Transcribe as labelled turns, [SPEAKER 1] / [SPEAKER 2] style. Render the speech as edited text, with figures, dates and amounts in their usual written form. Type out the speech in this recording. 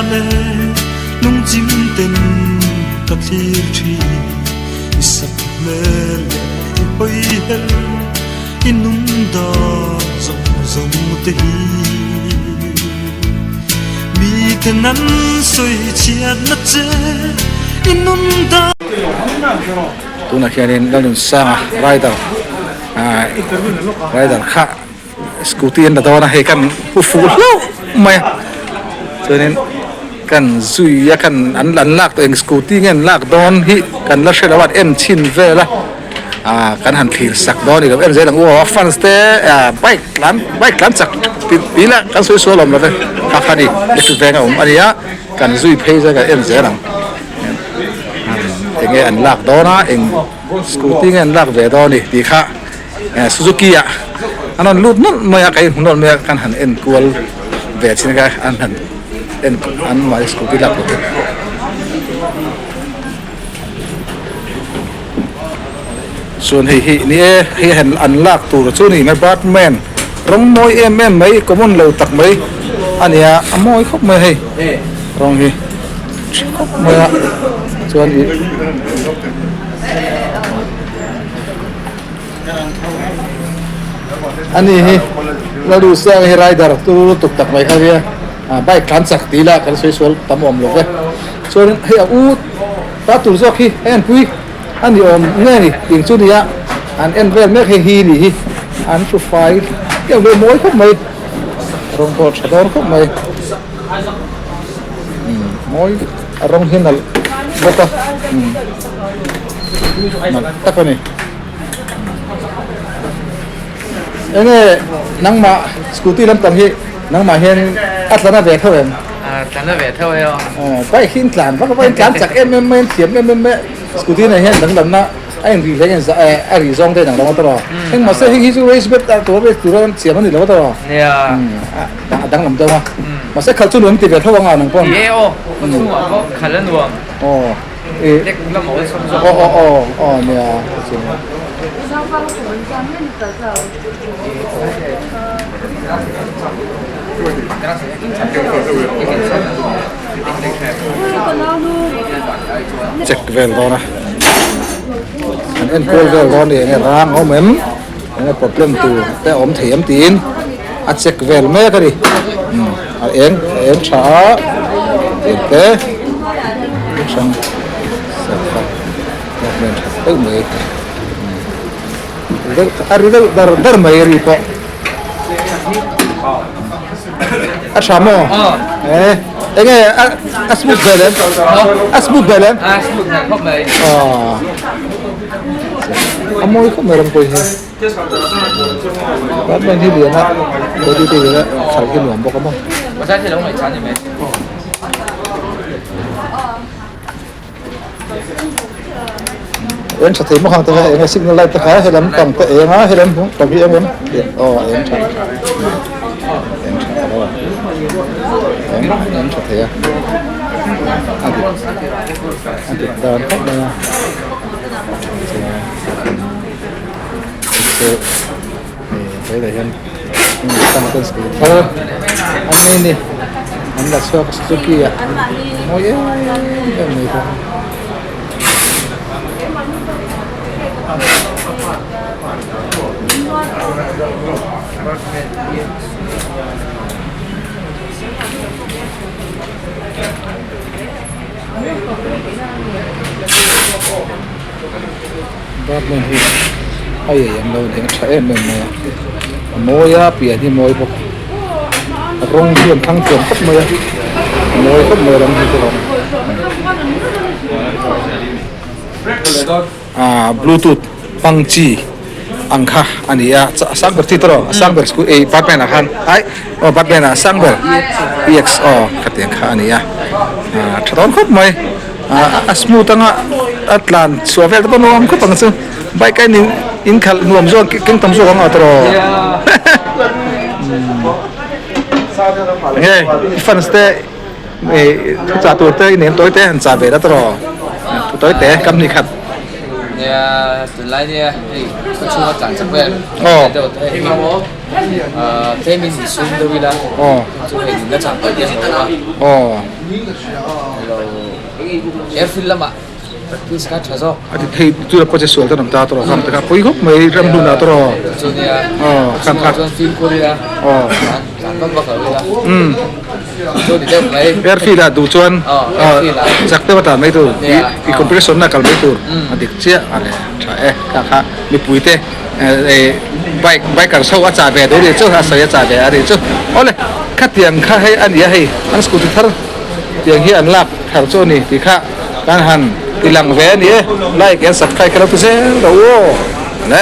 [SPEAKER 1] liam e lungchim ten ka thlir thin i sak hmel leh i hawi her i nung dan zawng zawng te hi mi ten an sawi chhiatna che i nun dan
[SPEAKER 2] Tunah hianin Lalnunsanga rider ah rider kha scooty an la dawn a hei kan pu fuh hlauh mai a chuanin kan zui a kan an an lak tawh eng scooty nge an lak dawn hi kan la hre lo a an en chhin vel a ah kan han thlir sak dawn a ni lo en zel ang u aw a fans te ah bike tlan bike tlan chak tih tih ila kan sawi sual awm lo ve kha kha ni electric veng a awm a nia kan zui phei zel kan en zel ang eng nge an lak dawn a eng scooty nge an lak ve dawn a ni tih kha. Suzuki ah an rawn lut nawlh mai a ka inhmu nawlh mai a kan han en kual ve chin kha an han en an mahni scooty lak tur te chuan hei hi ni e hei han an lak tur chu ni mai batman rawng mawi em em mai common lo tak mai a ni a a mawi khawp mai hei rawng hi tha khawp mai a chuan ih. Ani hi Lalduhsanga hi rider tu lutuk tak mai kha nia bike tlan chak tih ila kan sawi sual tam awm lo ve chuan hei a u ta tur zawk hi a enpui a ni awm nge ni tih chu nia an en vel mek hei hi ni hi an thu fai deuh deuh mawi khawp mai rawng pawh tha dawn khawp mai mawi a rawng hi nalh bawk a. Nalh tak a ni. Enge nangmah scooty lampang hi nangmah hian a tlana ve tho em?
[SPEAKER 3] A tlana ve tho e aw.
[SPEAKER 2] Bike hi in tlan vak a, in tlan chak em em mai, in thiam em em mai. Scooty nei hian danglamna a inrih hle nge a rih zawng te danglam a tawrh a. Heng mahse heng hi chu race bet a tura race tura siam a ni lo a tawrh a.
[SPEAKER 3] Nia.
[SPEAKER 2] A danglam deuh a. Mahse khalh chu nuam ti ve tho ang a nang pawh.
[SPEAKER 3] Ni e aw, ka chhungah pawh khalh a nuam.
[SPEAKER 2] Aw. Aw aw aw aw nia Check vel dawn a an enkawl vel dawn a ni enge rang a awm em enge problem tur te a awm thei em tiin a check vel mek a ni a eng a eng tha a eng te. Hrang serh kha hmel that deuh mai deuh a ri deuh dar dar mai a ri pawh a tha maw eh enge a a smooth vel em a smooth vel em
[SPEAKER 3] a smooth vel khawp mai
[SPEAKER 2] a mawi khawp mai ram pawh hi batman hi lian a body te lian a khalh hi nuam bawk a maw. Eng tha thei bawk ang te kha eng signal light te kha helam pang te eng a helam pang hi eng em aw eng tha eng tha alo a eng eng tha thei a a dik a dik dan khawp mai a Hei leh hian thar an nei a ni an la chhuak a Suzuki ah mawi em em mai bawk a. Batman hi a ei ang lo nen a tha em em mai a a mawi a pian hi mawi bawk a rawng hi an thlang thiam khawp mai a a mawi khawp mai a rawng hi chu ah bluetooth hmang chi ang kha a ni a a sang ber chi te rawh a sang ber school ei batman ah khan ai aw batman ah a sang ber ex aw khatiang kha a ni a ah tha dawn khawp mai. A smooth anga a tlan chhuah vel te pawh nuam khawp ang chu bike a in in khalh nuam zawk keng tam zawk ang a tawrh enge i fans te ih thu chah tur te i nem tawi te han chah ve la tawrh thu tawi te kam ni khat.
[SPEAKER 3] Nia tunlai nia hei khawchhunga tlan chak vel.
[SPEAKER 2] Aw.
[SPEAKER 3] Tlemin insum deuh ila chu hei nunna chang pawh hian a awm a. Lo airfield lamah practice kha tha zawk.
[SPEAKER 2] A ti thei chu pawh che sual tan awm ta tawh khang te kha pawi khawp mai ram hnunah tawh rawh.
[SPEAKER 3] Chu nia chungah chuan fimkhur ila tlan vak vak lo ila chu ni deuh mai.
[SPEAKER 2] Airfield ah duh chuan chak deuh a tlan mai tur i competition na kal mai tur a dik chiah a le tha e kha kha mipui te bike bikers ho a chah ve duh nih chu a sawi a chah ve a nih chu awle khatiang kha hei a ni a hei an scooty thar tiang hi an lak thar chu a ni tih kha kan han ti lang ve a ni e like and subscribe kha lo ti zel rawh u aw le.